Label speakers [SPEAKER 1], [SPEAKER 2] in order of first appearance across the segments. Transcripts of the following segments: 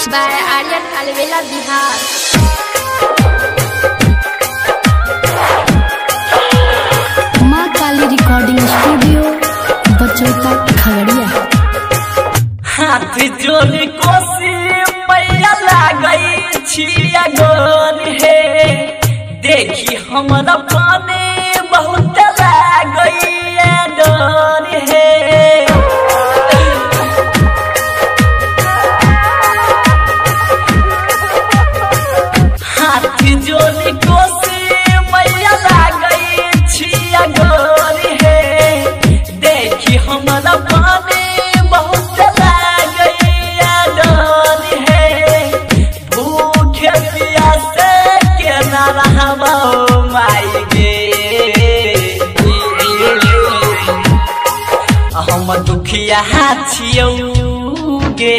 [SPEAKER 1] By Aryan Alvela Bihar.
[SPEAKER 2] माँ काली recording studio बचौता Khagaria.
[SPEAKER 3] हाथ जोड़ कोसी मैया लागई छिया गोर हे, देखी हमरा पानी बहुत लागई डर हे। हाथ जोड़ कोसी मैया लागई छिया गोर हे, देखी हमरा पानी बहुत लागई डर हे। भूखे प्यासे केना रहबो माई गे, हम दुखिया छियौ गे।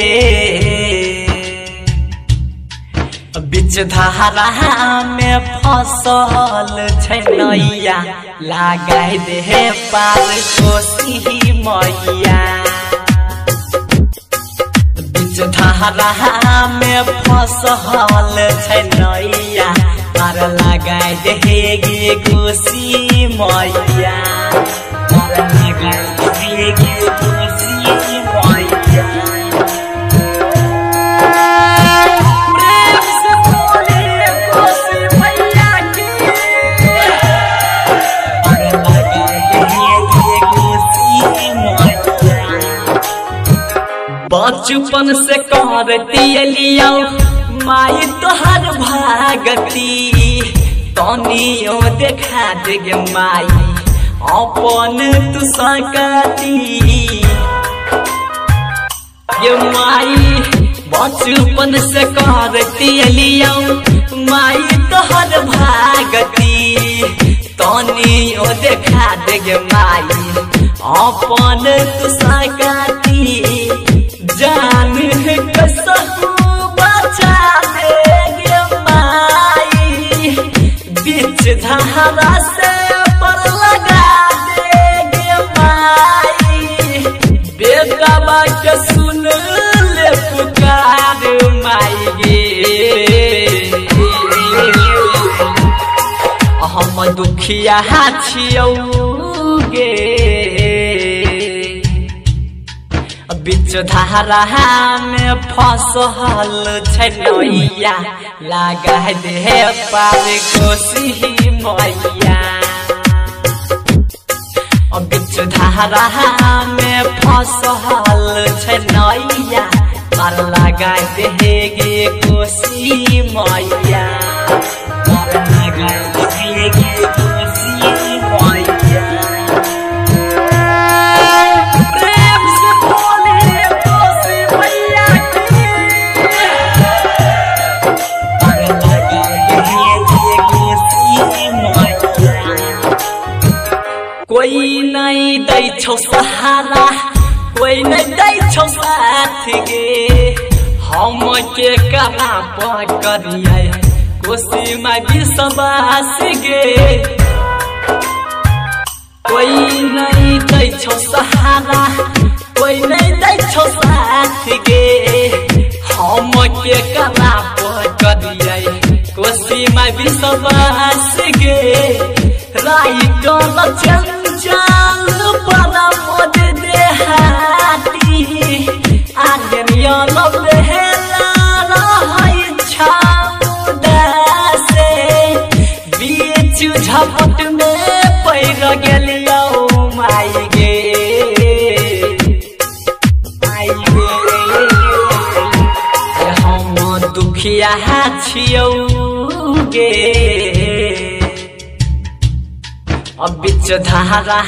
[SPEAKER 3] बीच धारा में फसल छै नैया, लगाय दे पार कोसी मैया। बीच धारा में फसल छै नैया, पार लगाय दे गे कोसी मैया। पार लगाय दे गे कोसी मैया। बचपन से करती लिया माई तोहर भागती, तनियो देखा दे गे माई अपन तू सकती। ये माई बचपन से करती लिया माई तोहर भागती, तनियो देखा दे गे माई अपन तू सकती। जान कसहु बचा दे गे माई, बीच धारा से पर लगा दे गे माई। बेटवा के सुन ले पुकार माई गे, हम दुखिया छियौ गे। बीच धारा में फसल छै नैया, लगाय दे पार कोसी मैया। बीच धारा में फसल छै नैया, पार लगाय दे गे कोसी मैया। पार लगाय दे गे कोसी मैया। कोई नहीं दै छौ सहारा, कोई नहीं दै छौ साथ गे, हम के करा पकड़िए कोसी में विश्वास गे। कोई नहीं दै छौ सहारा, कोई नहीं दै छौ साथ गे, हम के करा पकड़िए कोसी में विश्वास गे। राइटर चंचल परमोद देहाती, आर्यन बेला रहै छौदासे, बीच झपट में पड़ि गेलियौ माई गे। हम दुखिया छियौ गे। बीच धारा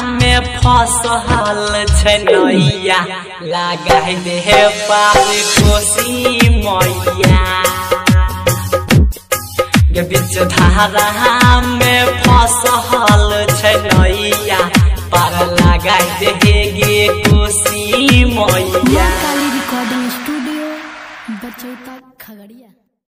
[SPEAKER 3] में फसल छै नैया, लगाय दे पार कोसी मैया। बीच धारा में फसल छै नैया, पार लगाय दे गे कोसी मैया।
[SPEAKER 2] माँ काली रिकॉर्डिंग स्टूडियो बचौता खगड़िया।